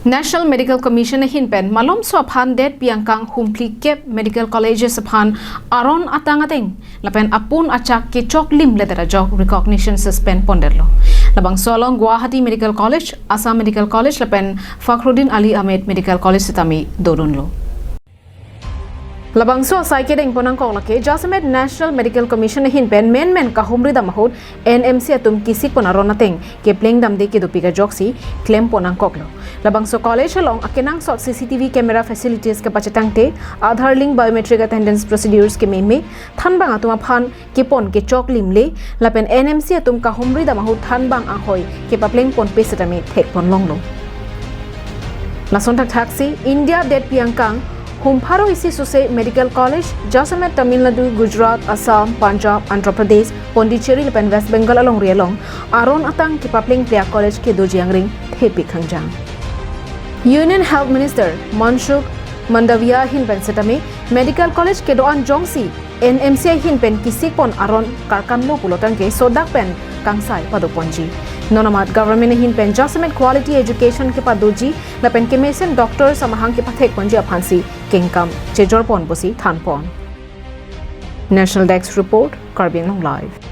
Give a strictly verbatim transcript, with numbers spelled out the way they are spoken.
National Medical Commission ahin pen malomso aphan detpi angkang humphli kep medical colleges aphan aron atang ateng lapen apun achak kechoklim ledet ajok recognition suspend pondetlo. Labangso along Guwahati Medical College, Assam Medical College lapen Fakhruddin Ali Ahmed Medical College sitame dodunlo. Labangso asai kedeng pon angkok lake jasemet National Medical Commission ahin pen menmen kahumri dam ahut N M C atum kisik pon aron ateng kepleng damde kedopik ajoksi klem pon angkoklo. Labangso college along akenangsot C C T V camera facilities kepachetangte, Aadhaar link biometric attendance procedures kememe, thanbang atum aphan kepon kechoklim le, lapen N M C atum kahumri dam ahut thanbang ahoi kepapleng ponpe sitame thek pon longlo. Lason thakthak si India detpi angkang humpharo isi suse medical college jasemet Tamil Nadu, Gujarat, Assam, Punjab, Andhra Pradesh, Pondicherry lapen West Bengal alongri along aron atang kepaplengple a-college kedoji angring thepik khangjang. Union Health Minister Mansukh Mandaviya ahin pen sitame medical college kedo-an jongsi N M C ahin pen kisik pon aron karkanlo pulotangte sodak pen kangsai pado ponji. Non amat government ahin pen jasemet quality education kepadoji lapen kemesen doctors amahang kepathek ponji aphansi kengkam chejor pon pusi than pon. National Desk Report, Karbi Anglong Live.